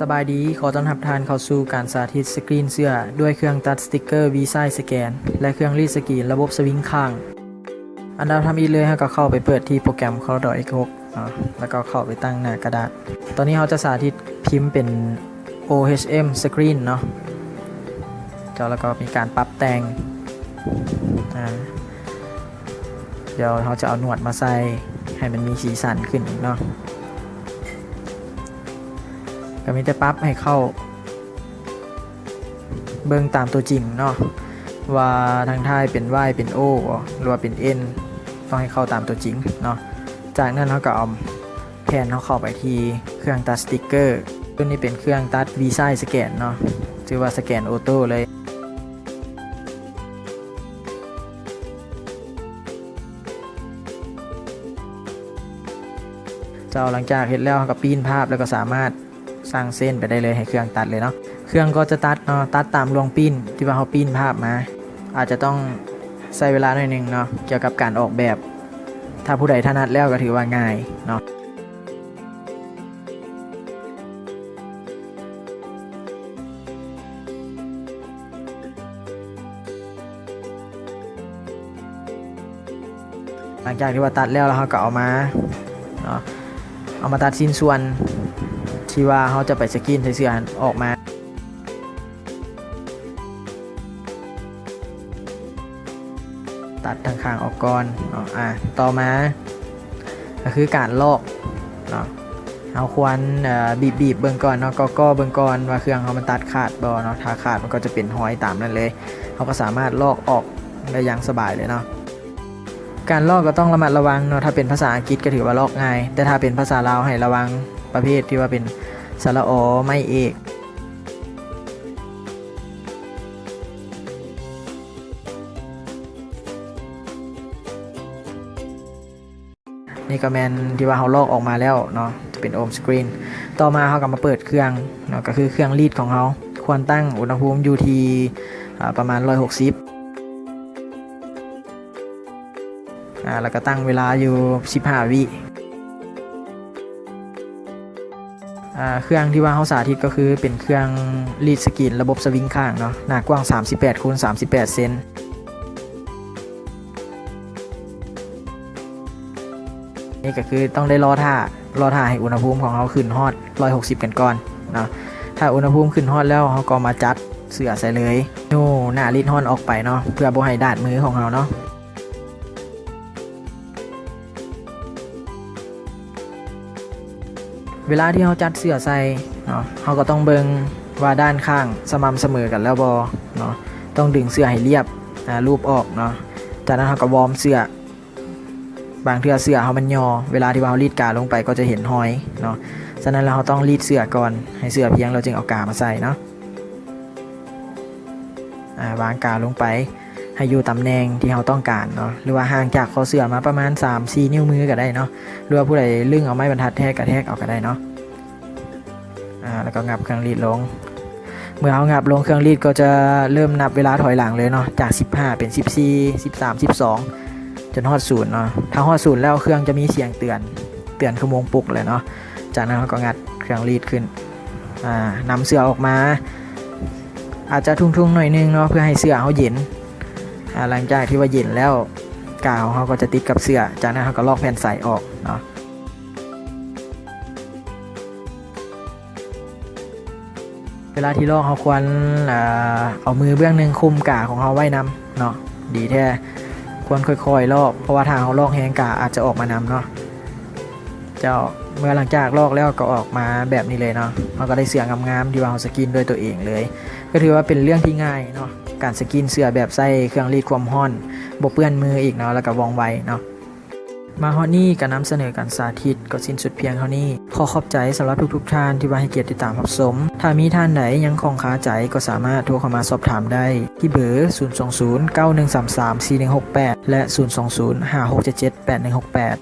ສະບາຍດີ, ຂໍຕ້ອນຮັບທ່ານເຂົ້າສູ່ການສາທິດສະກຣີນເສື້ອດ້ວຍເຄື່ອງຕັດສະຕິກເກີວີຊາຍສະແກນ ແລະ ເຄື່ອງລີດສະກຣີນລະບົບສະວິງຄ້າງ. ອັນດັບທຳອິດເລີຍ ເຮົາກໍເຂົ້າໄປເປີດທີ່ໂປຣແກຣມ Corel Draw ເອັກສ໌ຫົກ ເນາະ ແລ້ວກໍເຂົ້າໄປຕັ້ງໜ້າກະດາດ. ຕອນນີ້ເຮົາຈະສາທິດພິມເປັນ ໂອເອັດສ໌ເອັມ ສະກຣີນເນາະ ເຈົ້າ ແລ້ວກໍມີການປັບແຕ່ງ ອາ ດຽວເຮົາຈະເອົາໜວດມາໃສ່ໃຫ້ມັນມີສີສັນຂຶ້ນອີກເນາະ. ກໍມີແຕ່ປັບໃຫ້ເຂົ້າເບິ່ງຕາມຕົວຈິງເນາະ ວ່າທາງທ້າຍເປັນ Y ເປັນ O ບໍ່ ຫຼືວ່າເປັນ N ຕ້ອງໃຫ້ເຂົ້າຕາມຕົວຈິງເນາະ. ຈາກນັ້ນເຮົາກໍເອົາແຜ່ນເຮົາເຂົ້າໄປທີ່ເຄື່ອງຕັດສະຕິກເກີ. ຕົວນີ້ເປັນເຄື່ອງຕັດວີຊາຍສະແກນເນາະ ຖືວ່າສະແກນໂອໂຕ້ເລີຍ. ເຈົ້າ ຫຼັງຈາກເຮັດແລ້ວ ເຮົາກໍປີ້ນພາບ ແລ້ວກໍສາມາດສ້າງເສັ້ນໄປໄດ້ເລີຍ ໃຫ້ເຄື່ອງຕັດເລີຍເນາະ. ເຄື່ອງກໍຈະຕັດເນາະ ຕັດຕາມລວງປີ້ນທີ່ວ່າເຮົາປີ້ນພາບມາ. ອາດຈະຕ້ອງໃຊ້ເວລາໜ້ອຍໜຶ່ງເນາະ ກ່ຽວກັບການອອກແບບ. ຖ້າຜູ້ໃດຖະໜັດແລ້ວກໍຖືວ່າງ່າຍເນາະ. ຫຼັງຈາກທີ່ວ່າຕັດແລ້ວ ແລ້ວເຮົາກໍເອົາມາເນາະ ເອົາມາຕັດຊິ້ນສ່ວນທີ່ວ່າເຮົາຈະໄປສະກຣີນໃສ່ເສື້ອຫັ້ນອອກມາ. ຕັດທາງຂ້າງອອກກ່ອນເນາະ. ອາ ຕໍ່ມາກໍຄືການລອກເນາະ. ເຮົາຄວນ ເອີ ບີບໆເບິ່ງກ່ອນເນາະ ກໍກໍເບິ່ງກ່ອນວ່າເຄື່ອງເຮົາມັນຕັດຂາດບໍ່ເນາະ. ຖ້າຂາດມັນກໍຈະເປັນຮອຍຕາມນັ້ນເລີຍ. ເຮົາກໍສາມາດລອກອອກໄດ້ຢ່າງສະບາຍເລີຍເນາະ. ການລອກກໍຕ້ອງລະມັດລະວັງເນາະ. ຖ້າເປັນພາສາອັງກິດກໍຖືວ່າລອກງ່າຍ, ແຕ່ຖ້າເປັນພາສາລາວໃຫ້ລະວັງປະເພດທີ່ວ່າເປັນສະຫຼະອໍ ໄມ້ເອກ. ນີ້ກໍແມ່ນທີ່ວ່າເຮົາລອກອອກມາແລ້ວເນາະ ຈະເປັນໂອມສະກຣີນ. ຕໍ່ມາເຮົາກໍມາເປີດເຄື່ອງເນາະ ກໍຄືເຄື່ອງລີດຂອງເຮົາ ຄວນຕັ້ງອຸນຫະພູມຢູ່ທີ່ ອາ ປະມານຮ້ອຍຫົກສິບ ອາ ແລ້ວກໍຕັ້ງເວລາຢູ່ສິບຫ້າວິ. ອາ ເຄື່ອງທີ່ວ່າເຮົາສາທິດກໍຄືເປັນເຄື່ອງລີດສະກຣີນລະບົບສະວິງຄ້າງເນາະ ໜ້າກວ້າງສາມສິບແປດຄູນສາມສິບແປດເຊັນ. ນີ້ກໍຄືຕ້ອງໄດ້ລໍຖ້າ, ລໍຖ້າໃຫ້ອຸນຫະພູມຂອງເຮົາຂຶ້ນຮອດຮ້ອຍຫົກສິບກັນກ່ອນເນາະ. ຖ້າອຸນຫະພູມຂຶ້ນຮອດແລ້ວ ເຮົາກໍມາຈັດເສື້ອໃສ່ເລີຍ. ຍູ້ໜ້າລີດຮ້ອນອອກໄປເນາະ ເພື່ອບໍ່ໃຫ້ດາດມືຂອງເຮົາເນາະ. ເວລາທີ່ເຮົາຈັດເສື້ອໃສ່ເນາະ ເຮົາກໍຕ້ອງເບິ່ງວ່າດ້ານຂ້າງສະໝ່ຳສະເໝີກັນແລ້ວບໍ່ເນາະ. ຕ້ອງດຶງເສື້ອໃຫ້ລຽບ, ອາ, ລູບອອກເນາະ. ຈາກນັ້ນເຮົາກໍວອມເສື້ອ. ບາງເທື່ອເສື້ອເຮົາມັນຫຍໍ້, ເວລາທີ່ວ່າເຮົາລີດກາລົງໄປກໍຈະເຫັນຮອຍເນາະ. ສະນັ້ນແລ້ວເຮົາຕ້ອງລີດເສື້ອກ່ອນ ໃຫ້ເສື້ອພຽງ ແລ້ວຈຶ່ງເອົາກາມາໃສ່ເນາະ. ອາ ວາງກາລົງໄປໃຫ້ຢູ່ຕຳແໜ່ງທີ່ເຮົາຕ້ອງການເນາະ ຫຼືວ່າຫ່າງຈາກຄໍເສື້ອມາປະມານສາມສີ່ນິ້ວມືກໍໄດ້ເນາະ ຫຼືວ່າຜູ້ໃດລຶ້ງເອົາໄມ້ບັນທັດແທກກໍແທກເອົາກໍໄດ້ເນາະ. ອາ ແລ້ວກໍງັບເຄື່ອງລີດລົງ. ເມື່ອເຮົາງັບລົງ ເຄື່ອງລີດກໍຈະເລີ່ມນັບເວລາຖອຍຫຼັງເລີຍເນາະ ຈາກສິບຫ້າເປັນສິບສີ່ ສິບສາມ ສິບສອງ ຈົນຮອດສູນເນາະ. ຖ້າຮອດສູນແລ້ວ ເຄື່ອງຈະມີສຽງເຕືອນ ເຕືອນຄືໂມງປຸກແຫຼະເນາະ. ຈາກນັ້ນເຮົາກໍງັດເຄື່ອງລີດຂຶ້ນ ອາ ນຳເສື້ອອອກມາ ອາດຈະທຸ່ງໆໜ້ອຍໜຶ່ງເນາະ ເພື່ອໃຫ້ເສື້ອເຮົາເຢັນ. ອາ ຫຼັງຈາກທີ່ວ່າເຢັນແລ້ວ ກາວເຮົາກໍຈະຕິດກັບເສື້ອ. ຈາກນັ້ນເຮົາກໍລອກແຜ່ນໃສອອກເນາະ. ເວລາທີ່ລອກ ເຮົາຄວນ ເອີ ເອົາມືເບື້ອງໜຶ່ງຄຸມກາຂອງເຮົາໄວ້ນຳເນາະ ດີແທ້. ຄວນຄ່ອຍໆລອກ ເພາະວ່າຖ້າເຮົາລອກແຮງ ກາອາດຈະອອກມານຳເນາະ. ເຈົ້າ ເມື່ອຫຼັງຈາກລອກແລ້ວກໍອອກມາແບບນີ້ເລີຍເນາະ. ເຮົາກໍໄດ້ເສື້ອງາມໆ ທີ່ວ່າເຮົາສະກຣີນດ້ວຍຕົວເອງເລີຍ. ກໍຖືວ່າເປັນເລື່ອງທີ່ງ່າຍເນາະ ການສະກຣີນເສື້ອແບບໃຊ້ເຄື່ອງລີດຄວາມຮ້ອນ ບໍ່ເປື້ອນມືອີກເນາະ ແລ້ວກໍວ່ອງໄວເນາະ. ມາຮອດນີ້ການນຳສະເໜີການສາທິດກໍສິ້ນສຸດພຽງເທົ່ານີ້. ຂໍຂອບໃຈສຳລັບທຸກໆທ່ານທີ່ວ່າໃຫ້ກຽດຕິດຕາມຮັບຊົມ. ຖ້າມີທ່ານໃດຍັງຂ້ອງຄາໃຈ ກໍສາມາດໂທເຂົ້າມາສອບຖາມໄດ້ທີ່ເບີ ສູນສອງສູນ ເກົ້າໜຶ່ງສາມສາມ ສີ່ໜຶ່ງຫົກແປດ ແລະ ສູນສອງສູນ ຫ້າຫົກເຈັດເຈັດ ແປດໜຶ່ງຫົກແປດ.